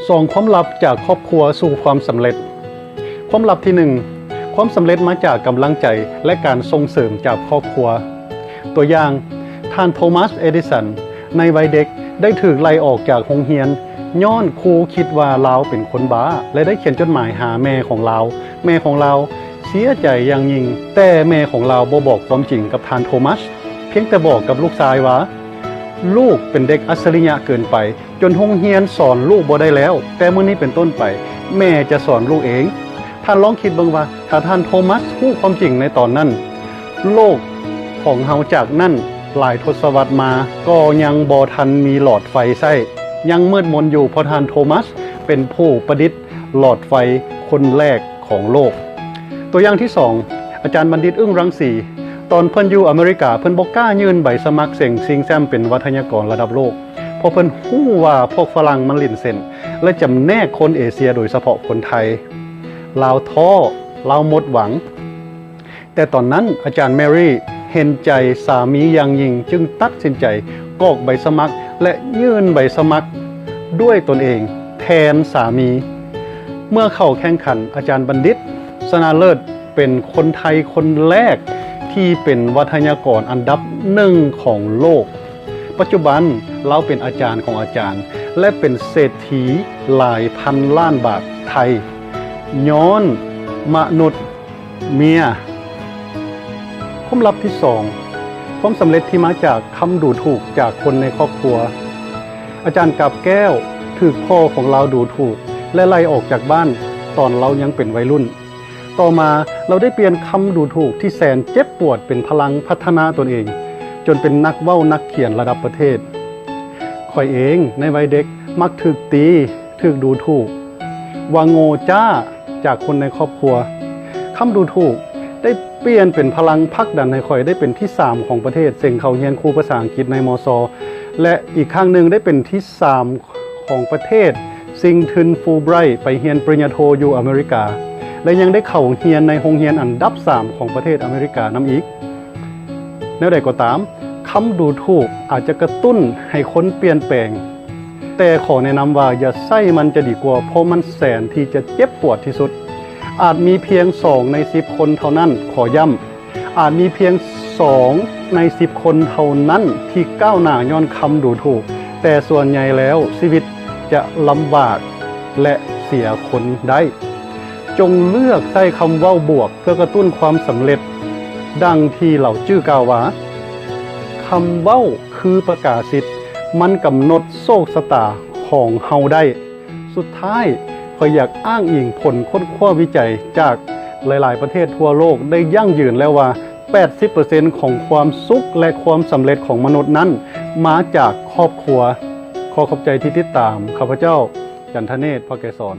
ສອງ ຄວາມລັບຈາກຄອບຄົວສູ່ຄວາມສຳເລັດ. ຄວາມລັບທີໜຶ່ງ ຄວາມສຳເລັດມາຈາກກຳລັງໃຈ ແລະ ການສົ່ງເສີມຈາກຄອບຄົວ. ຕົວຢ່າງ, ທ່ານ ໂທມັສ ເອດິສັນ ໃນໄວເດັກໄດ້ຖືກໄລ່ອອກຈາກໂຮງຮຽນ ຍ້ອນຄູຄິດວ່າລາວເປັນຄົນບ້າ ແລະ ໄດ້ຂຽນຈົດໝາຍຫາແມ່ຂອງລາວ. ແມ່ຂອງລາວເສຍໃຈຢ່າງຍິ່ງ, ແຕ່ແມ່ຂອງລາວບໍ່ບອກຄວາມຈິງກັບທ່ານ ໂທມັສ, ພຽງແຕ່ບອກກັບລູກຊາຍວ່າ ລູກເປັນເດັກອັດສະລິຍະເກີນໄປ ຈົນໂຮງຮຽນສອນລູກບໍ່ໄດ້ແລ້ວ, ແຕ່ມື້ນີ້ເປັນຕົ້ນໄປ ແມ່ຈະສອນລູກເອງ. ທ່ານລອງຄິດເບິ່ງວ່າ ຖ້າທ່ານ ໂທມັສ ຮູ້ຄວາມຈິງໃນຕອນນັ້ນ, ໂລກຂອງເຮົາຈາກນັ້ນຫຼາຍທົດສະວັດມາ ກໍຍັງບໍ່ທັນມີຫຼອດໄຟໃຊ້, ຍັງມືດມົນຢູ່ ເພາະທ່ານ ໂທມັສ ເປັນຜູ້ປະດິດຫຼອດໄຟຄົນແລກຂອງໂລກ. ຕົວຢ່າງທີສອງ ອາຈານບັນດິດ ອຶ້ງ ລັງສີ. ຕອນເພິ່ນຢູ່ອາເມລິກາ ເພິ່ນບໍ່ກ້າຍື່ນໃບສະໝັກເສັງຊິງແຊັມເປັນວັດທະຍາກອນລະດັບໂລກ, ເພາະເພິ່ນຮູ້ວ່າພວກຝຣັ່ງມັນຫຼິ້ນເສັ້ນ ແລະ ຈຳແນກຄົນເອເຊຍ ໂດຍສະເພາະຄົນໄທ. ລາວທໍ້, ລາວໝົດຫວັງ. ແຕ່ຕອນນັ້ນອາຈານແມຣີເຫັນໃຈສາມີຢ່າງຍິ່ງ ຈຶ່ງຕັດສິນໃຈກອກໃບສະໝັກ ແລະ ຍື່ນໃບສະໝັກດ້ວຍຕົນເອງແທນສາມີ. ເມື່ອເຂົ້າແຂ່ງຂັນ, ອາຈານບັນດິດ ຊະນະເລີດ ເປັນຄົນໄທຄົນແລກທີ່ເປັນວັດທະຍາກອນອັນດັບໜຶ່ງຂອງໂລກ. ປັດຈຸບັນລາວເປັນອາຈານຂອງອາຈານ ແລະ ເປັນເສດຖີຫຼາຍພັນລ້ານບາດໄທ ຍ້ອນມະນຸດເມຍ. ຄວາມລັບທີສອງ ຄວາມສຳເລັດທີ່ມາຈາກຄຳດູຖູກຈາກຄົນໃນຄອບຄົວ. ອາຈານ ກາບແກ້ວ ຖືກພໍ່ຂອງລາວດູຖູກ ແລະ ໄລ່ອອກຈາກບ້ານຕອນລາວຍັງເປັນໄວລຸ້ນ. ຕໍ່ມາລາວໄດ້ປ່ຽນຄຳດູຖູກທີ່ແສນເຈັບປວດເປັນພະລັງພັດທະນາຕົນເອງ ຈົນເປັນນັກເວົ້ານັກຂຽນລະດັບປະເທດ. ຂ້ອຍເອງໃນໄວເດັກມັກຖືກຕີ, ຖືກດູຖູກ, ວ່າໂງ່ຈ້າຈາກຄົນໃນຄອບຄົວ. ຄຳດູຖູກໄດ້ປ່ຽນເປັນພະລັງຜັກດັນໃຫ້ຂ້ອຍໄດ້ເປັນທີສາມຂອງປະເທດ ເສັງເຂົ້າຮຽນຄູພາສາອັງກິດໃນ ມຊ ແລະ ອີກຄັ້ງໜຶ່ງໄດ້ເປັນທີສາມຂອງປະເທດ ຊິງທຶນຟູໄບຣ ໄປຮຽນປະລິນຍາໂທຢູ່ອາເມລິກາ ແລະ ຍັງໄດ້ເຂົ້າຮຽນໃນໂຮງຮຽນອັນດັບສາມຂອງປະເທດອາເມລິການຳອີກ. ແນວໃດກໍຕາມ, ຄຳດູຖູກອາດຈະກະຕຸ້ນໃຫ້ຄົນປ່ຽນແປງ, ແຕ່ຂໍແນະນຳວ່າຢ່າໃຊ້ມັນຈະດີກວ່າ, ເພາະມັນແສນທີ່ຈະເຈັບປວດທີ່ສຸດ. ອາດມີພຽງສອງໃນສິບຄົນເທົ່ານັ້ນ, ຂໍຢ້ຳ, ອາດມີພຽງສອງໃນສິບຄົນເທົ່ານັ້ນທີ່ກ້າວໜ້າຍ້ອນຄຳດູຖູກ, ແຕ່ສ່ວນໃຫຍ່ແລ້ວຊີວິດຈະລຳບາກ ແລະ ເສຍຄົນໄດ້. ຈົ່ງເລືອກໃຊ້ຄຳເວົ້າບວກເພື່ອກະຕຸ້ນຄວາມສຳເລັດ, ດັ່ງທີ່ເຫຼົ່າຈື່ກ່າວວ່າ, ຄຳເວົ້າຄືປະກາສິດ, ມັນກຳນົດໂຊກຊະຕາຂອງເຮົາໄດ້. ສຸດທ້າຍ, ຂ້ອຍຢາກອ້າງອີງຜົນຄົ້ນຄວ້າວິໄຈຈາກຫຼາຍໆປະເທດທົ່ວໂລກໄດ້ຢັ້ງຢືນແລ້ວວ່າ ແປດສິບເປີເຊັນຂອງຄວາມສຸກ ແລະ ຄວາມສຳເລັດຂອງມະນຸດນັ້ນມາຈາກຄອບຄົວ. ຂໍຂອບໃຈທີ່ຕິດຕາມ. ຂ້າພະເຈົ້າ ຈັນທະເນດ ພະໄກສອນ.